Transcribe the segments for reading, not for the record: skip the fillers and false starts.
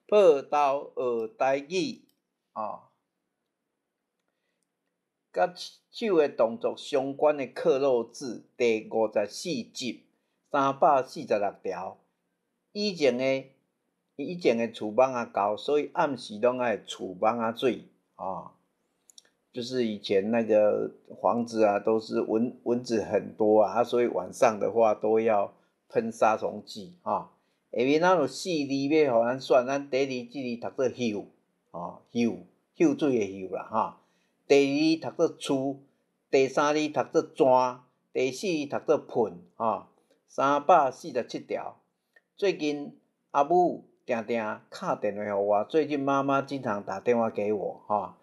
報道學台語哦，佮手的動作相關的克漏字第54集，346條。以前的厝蠓仔厚，所以暗時攏愛儲蠓仔水哦。就是以前那個房子啊，都是蚊子很多啊，所以晚上的話都要噴殺蟲劑啊。下面咱有四字欲予咱選，咱第一字這字讀做溴，哦，溴，溴水的溴啦，吼。第二字讀做欶，第三字讀做逝，第四字讀做噴，吼。347條。最近阿母定定敲電話予我，最近媽媽經常打電話給我，吼。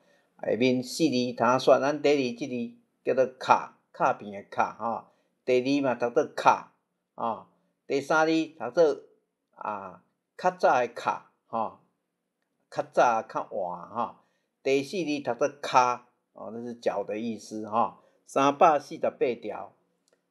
下面四字通選，咱第二這字叫做卡，卡片的卡，吼。第二嘛讀做卡，吼。第三字讀做啊，較早的卡，吼，較早較晚吼。第四字讀做跤，哦，那是腳的意思，吼。348條，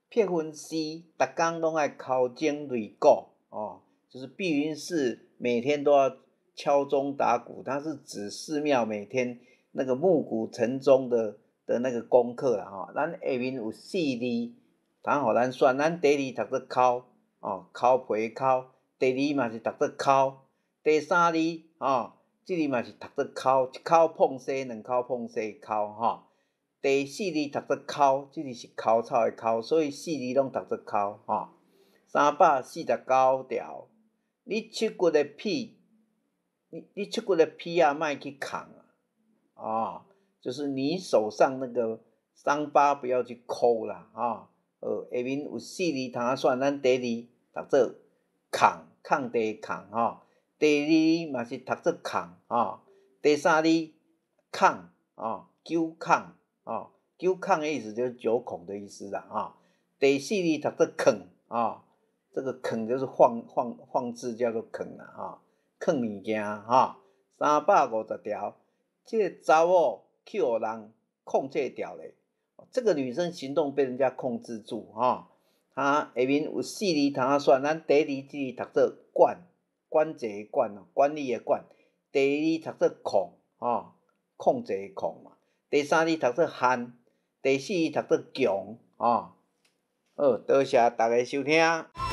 碧雲寺逐工攏愛敲鐘擂鼓，哦，就是碧雲寺每天都要敲鐘打鼓，它是指寺廟每天那個暮鼓晨鐘的那個功課啦，吼。咱下面有四字，通予咱選，咱第一字讀做摳，哦，摳皮摳。第二嘛是讀做摳，第三字吼，這字嘛是讀做摳，一口碰西，兩口碰西摳吼。第四字讀做剾，這字是剾草的剾，所以四字攏讀做剾吼。349條，你手骨的皮，你手骨的皮仔莫去崁啊，哦，就是你手上那個傷疤不要去摳啦，吼。下面有四字通選，咱第一字讀做崁。空地空吼，第二嘛是讀做崁吼，第三字孔哦，九孔哦，九孔的意思就是九孔的意思啦吼。第四字讀做囥哦，這個囥就是放置叫做囥啦吼，囥物件吼。350條，這個查某去予人控制牢咧，這個女生行動被人家控制住吼。啊，下面有四字通選，咱第二字讀做管，管制的管哦，管理的管。第二字讀做控，吼，控制的控嘛。第三字讀做限，第四字讀做強，吼。好，多謝大家收聽。